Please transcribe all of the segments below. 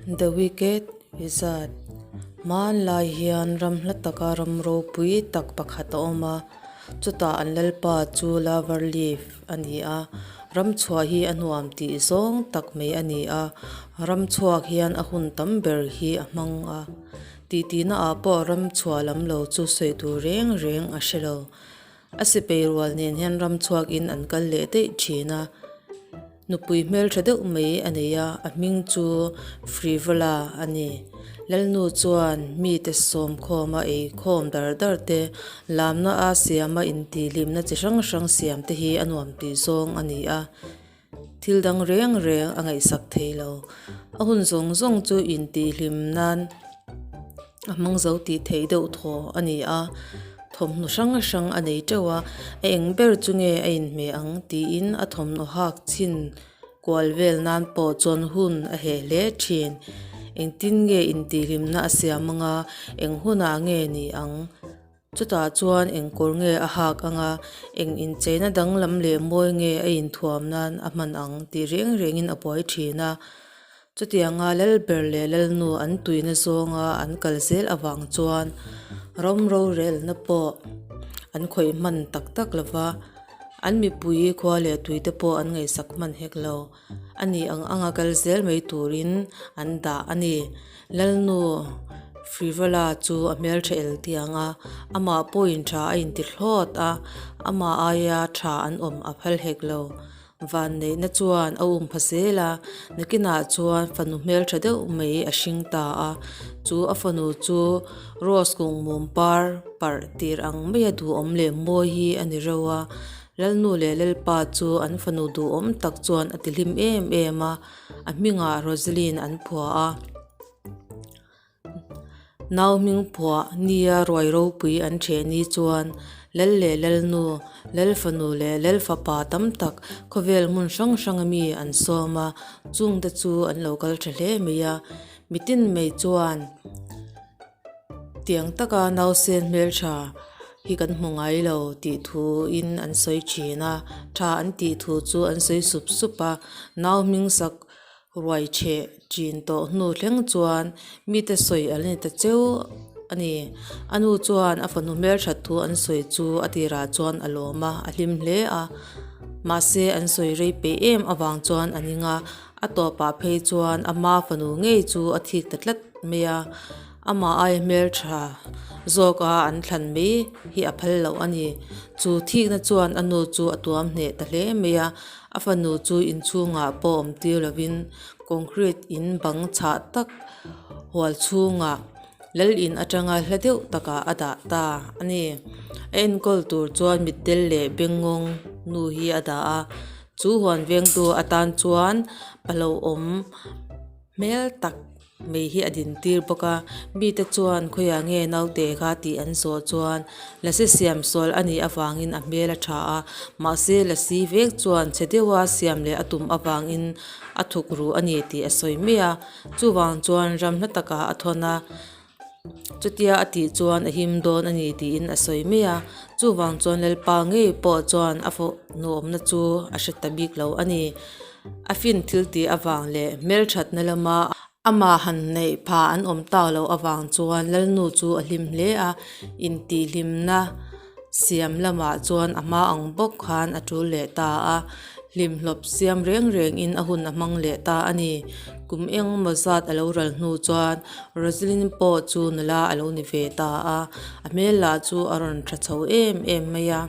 The Wicked Wizard Hmanlai hian ram hla taka ram ropui tak pakhat a awm a, chutah an lalpa chu Loverleaf a ni a, ram chhuah hi a nuam tih zawng tak mai a ni a, ram chhuak hian a hun tam ber hi a hmang a, tihtina ah pawh ram chhuah lam lo chu sawi tur reng reng a hre lo. A sipai rual nen hian ram chhuak in an kal leh daih thin a. Nupui hmeltha deuh mai a nei a, a hming chu Frivola a ni. Lalnu chuan mite sawm khawma ei khawm dar dar te, lamna a siama intihhlimna chi hrang hrang siam te hi a nuam tih zawng a ni a. Thil dang reng reng a ngaihsak thei lo. A hun zawng zawng chu intihhlim nan a hmang zo tih theih deuh thaw a ni a. Thawmhnaw hrang hrang a nei teuh a, a eng ber chu nge a inhmeh ang tiin a thawmhnaw hak chhin kual vel nan pawh chuan hun a heh hle thin. Engtin nge intihhlimna a siam anga, eng hunah nge ni ang? Chutah chuan eng kawr nge a hak anga, eng incheina danglam leh mawi nge a inthuam nan a hman ang tih reng rengin a buai thin a. Chutianga Lalber leh Lalnu an tuina zawnga an kal zel avang chuan ram rorelna pawh an khawih hman tak tak lo va, an mipui khua leh tuite pawh an ngaihsak hman hek lo. A ni ang anga kal zel mai turin an dah a ni. Lalnu Frivola chu a hmeltha el tiang a, amah pawhin tha a inti thlawt a, amah aia tha an awm a phal hek lo. Vanneihna chuan a um pha zel a, nakinah chuan fanu hmeltha deuh mai a hring ta a, chu a fanu chu rose kung mum par parh tir ang maia duhawm leh mawi hi a ni reuh a, Lalnu leh Lalpa chu an fanu duhawm tak chuan a ti hlim em em a, a hmingah Rosaline an phuah a. Nau hming phuah nia ruai ropui an ṭheh ni chuan Lal leh Lalnu, Lal fanu leh Lal fapa tam tak khawvel hmun hrang hranga mi an sawm a, chungte chu an lo kal ṭha hle mai a. Mitin mai chuan tiang taka nausen hmelṭha hi kan hmu ngai lo tih thuin an sawi ṭhin a, ṭha an tih thu chu an sawi sup sup a. Nau hming sak Ruai chheh chin tawh hnu thleng chuan mite sawi a la ni ta cheu a ni. A nu chuan a fanu hmelthat thu an sawi chu a tirah chuan a lawm a, a hlim hle a. Mahse an sawi rei peih em avang chuan a ning a, a tawpah phei chuan ama fanu ngei chu a thik ta tlat mai a. Amah aia hmeltha zawka an thlan mai hi a phal loh a ni. Chu thikna chuan a nu chu a tuam hneh ta hle mai a. A fanu chu inchhungah pawh awm tir lovin concrete in bang chhah tak hual chhungah lal in atanga hla deuh takah a dah ta a ni. A enkawl tur chuan mitdel leh bengngawng nu hi a dah a, chu huan vengtu atan chuan pahlohawm hmel tak. Mei hi a din tir bawk a, mite chuan khawiah nge naute kha tih an zawh chuan lasi siam sual a nih avangin a hmel a tha a, mahse lasi vek chuan chhe deuha siam leh a tum avangin a thuk ruh a ni tih a sawi mai a, chuvang chuan ram hla takah a thawn a, chutia a tih chuan a him dawn a ni tiin a sawi mai a, chuvang chuan Lalpa ngei pawh chuan a fawh nuamna chu a hre ta bik lo a ni. A fin thil tih avang leh hmelthatna lama amah han neih pha an awm tak loh avang chuan Lalnu chu a hlim hle a, intihhlimna siam lamah chuan a hma ang bawk khan a tul leh ta a, hlimhlawp siam reng rengin a hun a hmang leh ta a ni. Kum engemaw zat a lo ral hnu chuan Rosaline pawh chu nula a lo ni ve ta a, a hmel lah chu a rawn tha chho em em mai a.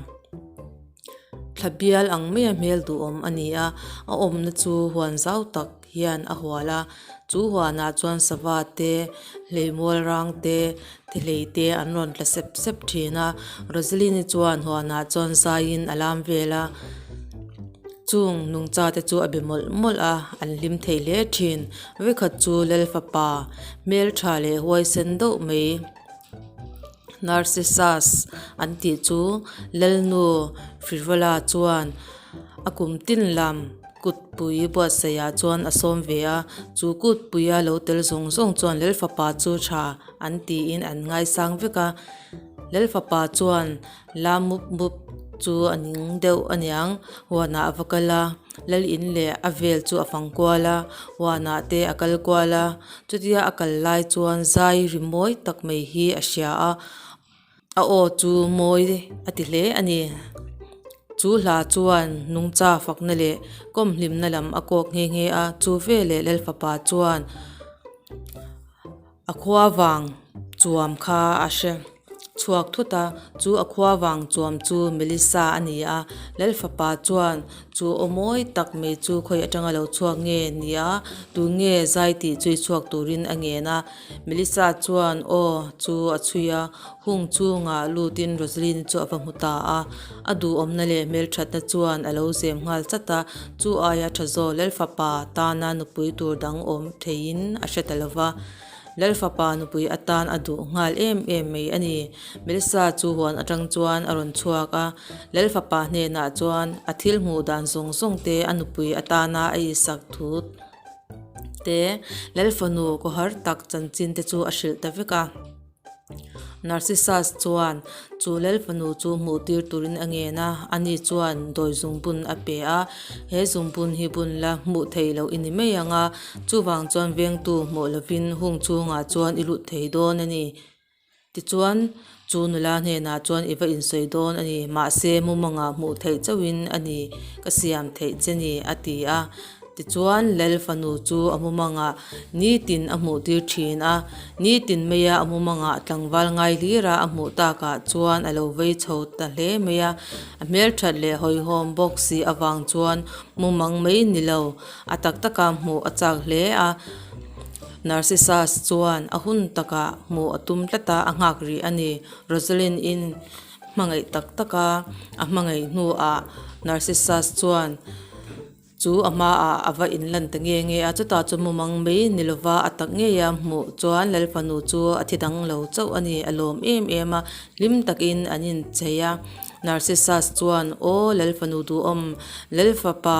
Thla bial ang maia hmel duhawm a ni a, a awmna chu huan zau tak hian a hual a, chu huanah chuan sava te, hleimual rang te, thehlei te an rawn tla sep sep thin a, Rosaline-i chuan huanah chuan zaiin a lam vel a, chung nungcha te chu a be mawlh mawlh a, an hlim thei hle thin, vekhat chu Lalfapa hmeltha leh huaisen deuh mai. Narcissus an tih chu Lalnu Frivola chuan a kum tin lam kutpui buatsaihah chuan a sawm ve a, chu kutpuia lo tel zawng zawng chuan Lalfapa chu tha an tiin an ngaisang vek a, Lalfapa chuan la mup mup. chu a ning deuh a niang huanah a va kal a lal in leh a vel chu a fang kual a huanah te a kal kual a chutia a kal lai chuan zai ri mawi tak mai hi a hria a a aw chu mawi a ti hle a ni chu hla chuan nungcha fakna leh kawm hlimna lam a kawk nghe nghe a chu veleh lal fapa chuan A khua vang chuam kha a hre chhuak thut a, chu a khua vang chuam chu Melissa a ni a. Lal fapa chuan chu aw mawi tak mai chu khawi atanga lo chhuak nge ni a, tun nge zai tih chhui chhuak turin a ngen a. Melissa chuan aw chu a chhui a, hung chhungah lutin Rosaline chu a va hmu ta a. A duhawmna leh hmelthatna chuan a lo zem nghal chat a, chu aia tha zawk Lal fapa tana nupui tur dang awm theiin a hre ta lo va. Lal fapa nupui atan a duh nghal em em mai a ni. Melissa chu huan atang chuan a rawn chhuak a, Lal fapa hnenah chuan a thil hmuh dan zawng zawng te a nupui atana a isak thu te, Lal fanu khawhar tak chanchin te chu a hrilh ta vek a. Narcissus chuan chu lal fanu chu hmuh tir turin a ngen a, ani chuan dawi zungbun a pe a, He zungbun hi bun la hmuh theih loh i ni mai ang a, chuvang chuan vengtu hmuh lovin hung chhungah chuan i lut thei dawn a ni. Tichuan, chu nula hnenah chuan i va insawi dawn a ni, mahse mumangah hmuh theih chauhin a ni ka siam theih che ni, a ti a. Tichuan, Lal fanu chu a mumangah nitin a hmuh tir thin a, nitin maia a mumangah tlangval ngai hlira a hmuh takah chuan a lo vei chho ta hle mai a. A hmelthat leh hawihhawm bawk si avang chuan mumang mai ni lo, a tak taka hmuh a chak hle a. Narcissus chuan a hun takah hmuh a tum tlat a, a nghak rih a ni. Rosalind-in hmangaih tak taka a hmangaih hnuah Narcissus chuan. Chu a hmaah a va inlan ta nge nge a, chutah chu mumang mai ni lova a tak ngei a hmuh chuan Lal fanu chu a thi dang lo chauh a ni, a lawm em em a, hlim takin an inchei a. Narcissus chuan, Aw Lal fanu duhawm, Lal fapa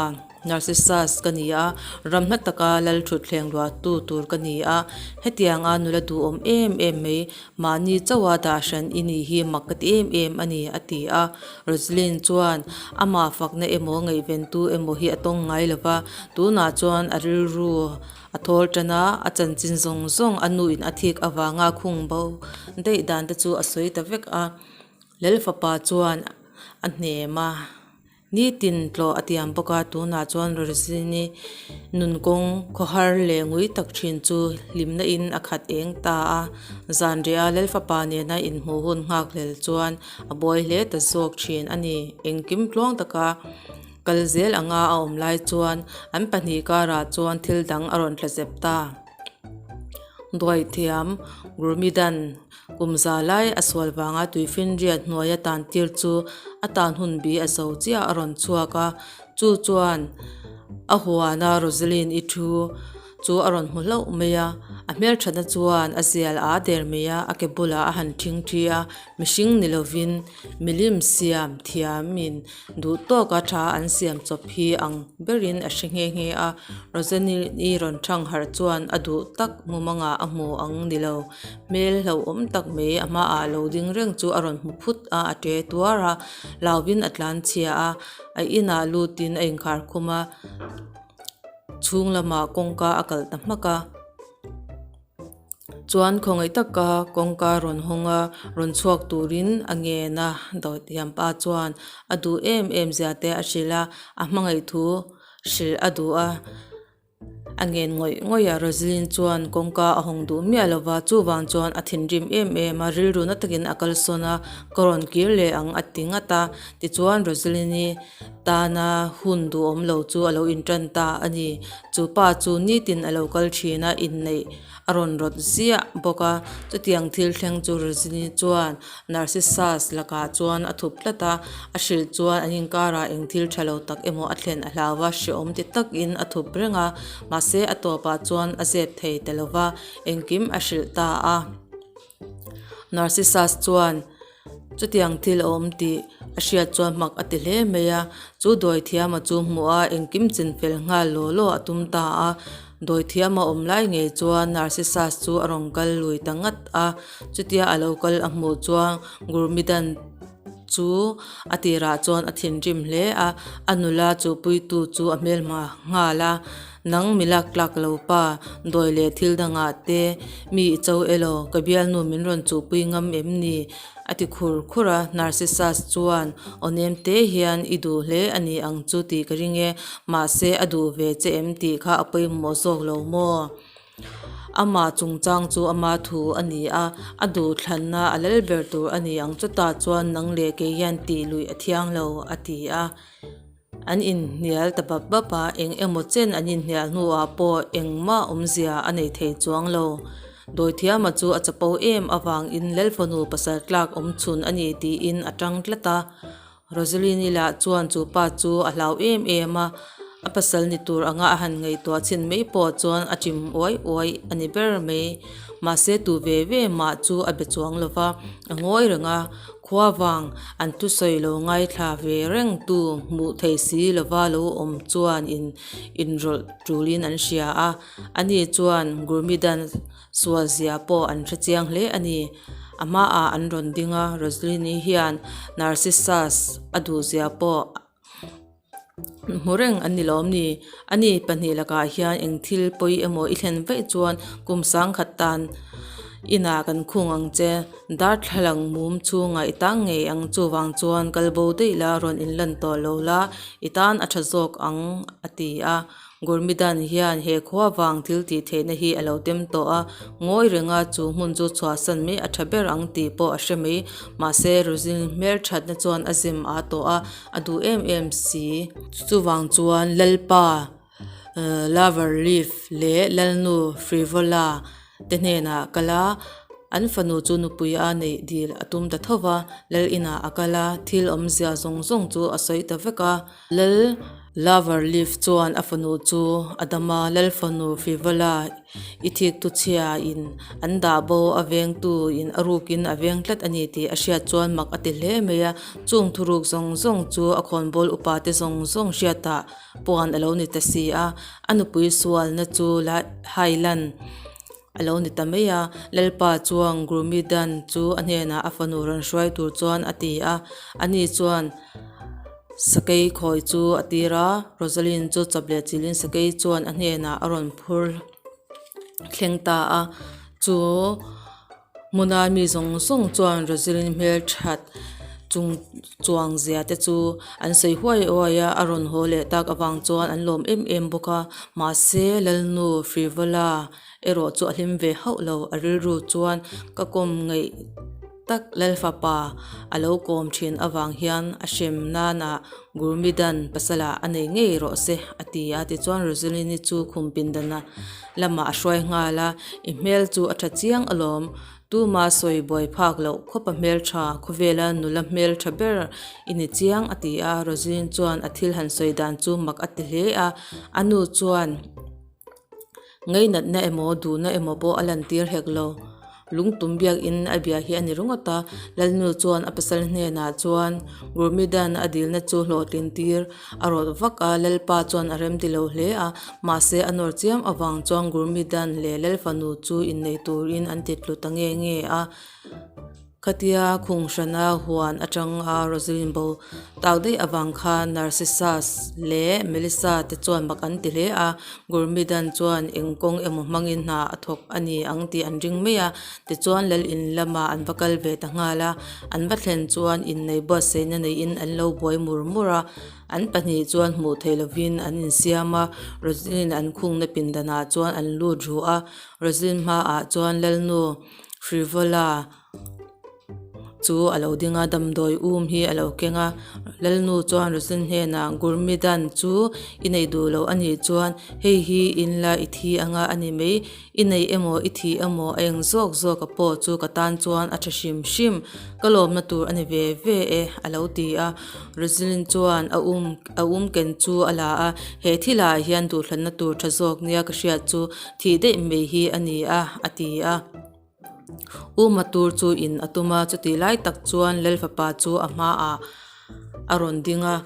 Narcissus ka ni a, ram hla taka Lal thutthleng luahtu tur ka ni a, hetianga nula duhawm em em mai Mahni chauha dah hran i nih hi mak ka ti em em a ni, a ti a. Rosaline chuan amah fakna emaw ngaihventu emaw hi a tawng ngai lo va, tunah chuan a rilru a thawl tan a, a chanchin zawng zawng a nuin a thik avanga khung bo daih dan te chu a sawi ta vek a. Lal fapa chuan a hnem a. Nitin tlawh a tiam bawk a, tunah chuan Rosaline-i nun kawng khawhar leh ngui tak thin chu hlimna in a khat eng ta a. Zanriah a Lalfapa nena inhmuh hun nghakhlel chuan a buai hle ta zawk thin a ni. Engkim tluang taka kal zel anga a awm lai chuan an pahnih karah chuan thil dang a rawn tla zep ta. Duaithiam Gurmidan Kum za lai a sual vanga tuifinriat hnuaia tan tir chu a tan hun bi a zo chiah a rawn chhuak a, chu chuan a huana Rosaline-i thu chu a rawn hmu hlauh mai a, a hmelthatna chuan a zial a der mai a, a ke bulah a han thing thi a, mihring ni lovin milim siam thiamin Duh tawka tha an siam chawp hi ang berin a hre nghe nghe a, Rosaline-i rawn thang harh chuan a duh tak mumangah a hmu ang ni lo. Hmel hlauhawm tak mai a hmaah lo ding reng chu a rawn hmu phut a, a ṭe tuar a, hlauvin a tlan chhia a, a inah lutin a inkhar khum a, chhung lamah kawngka a kalh ta hmak a. Chuan khawngaih taka kawngka rawn hawng a, rawn chhuak turin a ngen a, Dawthiam pa chuan a duh em em zia te a hrilh a, a hmangaih thu hrilh a duh a, a ngen ngawih ngawih a, Rosaline chuan kawngka a hawng duh miah lo va, chuvang chuan a thinrim em em a, rilru na takin a kalsawn a, ka rawn kir leh ang a ti ngat a, tichuan Rosaline-i Tana hun duhawm lo chu a lo intan ta a ni. Chu pa chu nitin a lo kal thin a, inneih a rawn rawt ziah bawk a. Chutiang thil thleng chu Rajini chuan Narcissus lakah chuan a thup tlat a, a hrilh chuan an inkarah eng thil tha lo tak emaw a thlen a hlau a, hrehawm ti takin a thup reng a, mahse a tawpah chuan a zep thei ta lo va, engkim a hrilh ta a. Narcissus chuan chutiang thil a awm tih a hriat chuan hmak a ti hle mai a, chu dawithiama chu hmuh a engkim chin fel nghal law law a tum ta a, dawithiama awm lai ngei chuan Narcissus chu a rawn kal lui ta ngat a, chutia a lo kal a hmuh chuan Gurmidan. chu a tirah chuan a thinrim hle a, a nula chuhpuitu chu a hmelhma nghal a. Nang mi lak tlak lo pa, dawi leh thil dangah te mi i cho elaw, ka bialnu min rawn chuhpui ngam em ni? A ti khur khur a, Narcissus chuan aw nem te hian i duh hle a ni ang chu tih ka ring e, mahse a duh ve che em tih kha a pawimawh zawk lo maw? Amah chungchang chu ama thu a ni a, a duhthlanna a lal ber tur a ni ang chutah chuan nang leh kei hian tih luih a thiang lo, a ti a. An inhnial ta bap bap a, eng emaw chen an inhnial hnuah pawh engmah awmzia a nei thei chuang lo. Dawithiama chu a chapo em avangin Lalfanu pasal tlak awm chhun a ni tiin a tang tlat a. Rosalyn-i lah chuan chu pa chu a hlau em em a, a pasal ni tur anga a han ngaihtuah chhin mai pawh chuan a chim uai uai a ni ber mai. Mahse tu ve ve mah chu a be chuang lo va, a ngawi reng a, khua vang an thusawi lo ngaithla ve reng tu hmuh thei si lova lo awm chuan in inrawlh tulin an hria a, ani chuan Gurmidan Sual zia pawh an hre chiang hle a ni. A hmaah an rawn ding a, Rosalyn-i hian Narcissus a duh zia pawh hmu reng an ni lawm ni. Ani pahnih lakah hian eng thil pawi emaw i thlen vaih chuan kum sangkhat tan inah kan khung ang che. Darthlalang mum chhungah i tang ngei ang chuvang chuan kal bo daih la rawn inlan tawh lo la i tan a tha zawk ang a ti a. Gurmidan hian he khua vang thil tih theihna hi a lo tem tawh a, ngawi renga chu hmun chu chhuahsan mai a tha ber ang tih pawh a hre mai. Mahse, Rosalind hmelthatna chuan a zem a tawh a, a duh em em si. Chuvang chuan Lalpa Loverleaf leh Lalnu Frivola te hnenah a kal a, an fanu chu nupui a neih dil a tum ta tho va, Lal inah a kal a, thil awmzia zawng zawng chu a sawi ta vek a. Lal Loverleaf chuan a fanu chu a dam a, Lal fanu Frivola i thik tu chhia in an dah bo a vengtu in a rukin a veng tlat a ni tih a hriat chuan mak a ti hle mai a, chung thuruk zawng zawng chu a khawnbawl upa te zawng zawng hriatah puan a lo ni ta si a, a nupui sualna chu Highland a lo ni ta mai a, Lalpa chuan Gurmidan chu a hnenah a fanu rawn hruai tur chuan a ti a, ani chuan Sakei khawi chu a tir a, Rosaline chu chawp leh chilhin sakei chuan a hnenah a rawn phur thleng ta a, chu hmuna mi zawng zawng chuan Rosaline hmelthat chung chuang zia te chu an sawi huai huai a, a rawn haw leh tak avang chuan an lawm em em bawk a, mahse Lalnu Frivola erawh chu a hlim ve hauh lo, a rilru chuan ka kawm ngaih. Tak Lalfapa a lo kawm thin avang hian a hrem nana Gurmidan pasalah a nei ngei rawh se a ti a, tichuan Rosalyn-i chu khum pindana lamah a hruai nghal a, I hmel chu a tha chiang alawm, tuma sawi buai phak loh khawpa hmeltha khawvela nula hmeltha ber i ni chiang a ti a, Rosalyn chuan a thil han sawi dan chu mak a ti hle a, a nu chuan. Ngainatna emaw duhna emaw pawh a lantir hek lo. Lungtum biakin a bia hi a ni ringawt a, Lalnu chuan a pasal hnenah chuan Gurmidan a dilna chu hlawhtlin tir a rawt vak a, Lalpa chuan a remti lo hle a, mahse a nawr chiam avang chuan Gurmidan leh Lalfanu chu innei turin an ti tlu ta nge nge a. Khatia khung hrana huan atanga Rosalyn bo tak daih avang khan Narcissus leh Melissa te chuan mak an ti hle a, Gurmidan chuan eng kawng emaw hmangin hna a thawk a ni ang tih an ring mai a, tichuan lal in lamah an va kal ve ta nghal a, an va thlen chuan innei buatsaihna neiin an lo buai mur mur a, an pahnih chuan hmuh theih lovin an insiam a, Rosalyn an khungna pindanah chuan an lut ru a, Rosalyn hmaah chuan Lalnu Frivola chu a lo ding a damdawi um hi a lo keng a lalnu chuan Rosalyn hnenah Gurmidan chu i nei duh loh a nih chuan hei hi in la i thi anga a ni mai i nei emaw i thih emaw a eng zawk zawk a pawh chu ka tan chuan a tha hrim hrim ka lawmna tur a ni ve ve e a lo ti a Rosalyn chuan a um a um ken chu a la a he thilah hian duhthlanna tur tha zawk nia ka hriat chu Thih daih mai hi a ni a, a ti a. U Matur chu in a tum a, chutih lai tak chuan Lalfapa chu a hmaah a rawn ding a,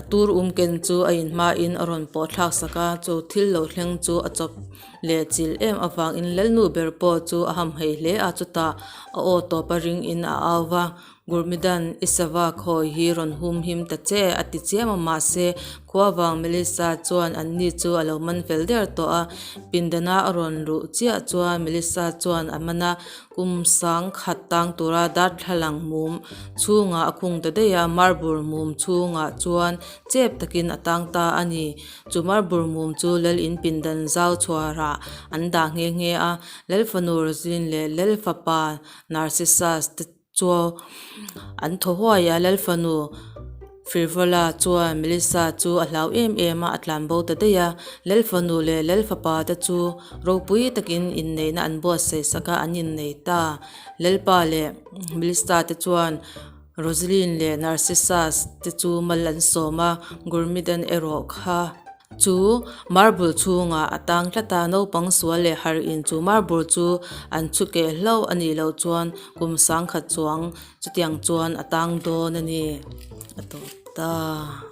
a tur um ken chu a inhmain a rawn pawh thlak sak a, chu thil lo thleng chu a chawp. leh chilh em avangin Lalnu ber pawh chu a hamhaih hle a, chutah a aw tawp a ring in a au va. Gurmidan, i sava khawi hi rawn hum him ta che, a ti chiam a, mahse, khuavang Melissa chuan anni chu a lo man fel der tawh a. Pindana a rawn luh chiah chuan Melissa chuan a man a, kum sang khat tang tura darthlalang mum chhungah a khung ta daih a, marble mum chhungah chuan chep takin a tang ta a ni. Chu marble mum chu lal in pindan zau chhuarah an dah nghe nghe a, Lal fanu Roslyn leh Lal fapa Narcissus te chu an thaw huai a, Lal fanu Frivola chuan Melissa chu a hlau em em a, a tlan bo ta daih a. Lal fanu leh Lal fapa te chu ropui takin inneihna an buatsaih sak a, an innei ta. Lalpa leh Melissa te chuan Rosaline leh Narcissus te chu mal an sawm a, Gurmidhan erawh kha chu marble chhungah a tang tlat a, naupang sual leh harh in chu marble chu an chhu keh hlauh a nih loh chuan kum sangkhat chuang chutiang chuan a tang dawn a ni a tawp ta.